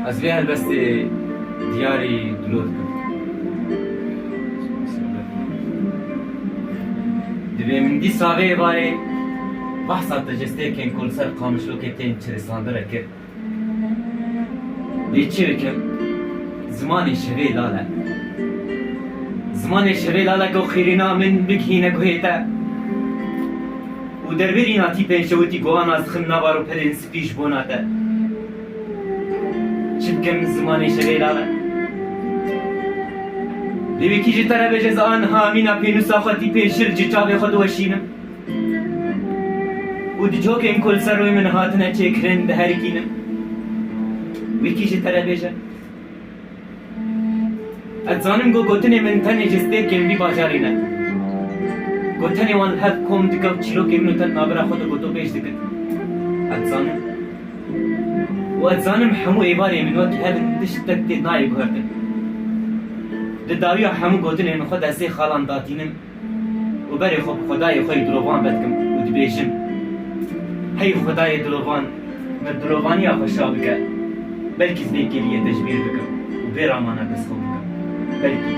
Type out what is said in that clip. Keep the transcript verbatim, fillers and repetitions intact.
Ez vê helbestê diyarî dilo dikim. Divê min dîsa vê êvarê behsa tecistêkên ku li ser qamişlokê tên çirisandirê kir. Lê çi bikim? Zimanê şevê lal e. Zimanê şevê lal e ku xêrîna min bigihîne guhê te. Û dervêrîna tîpên şewitî guhan ez dixim nava rûpelên spî ji bona te. Çi bikim, zimanê şevê lal e. Lê wekî ji te re bêje, ez aniha mîna pênûsa xwe tîpên şil ji çavê xwe diweşînim. Û di cihokên ku li ser rûyê min hatine çêkirin diherikînim. Wekî ji te re bêje. Ez dizanim ku gotinê min tenê ji stêrkên vî bajarî ne. Ku tenê wan li hev kom dike û çîrokên min û te di navbera xwe de gotobêj dikin. Ez dizanim. Û ez dizanim hemû êvarê min wekî hev in, tiştek tê nayê guhertin. Di dawiya hemû gotinên min xwe destê xalan datînim. Û berê xwe bi Xwedayê xwe yê dilovan vedikim û dibêjim, hey Xwedayê dilovan, min dilovaniya xwe şa bike, belkî ez vê kêliyê te ji bîr bikim û bê ramana dest xwe bikim. Belkî.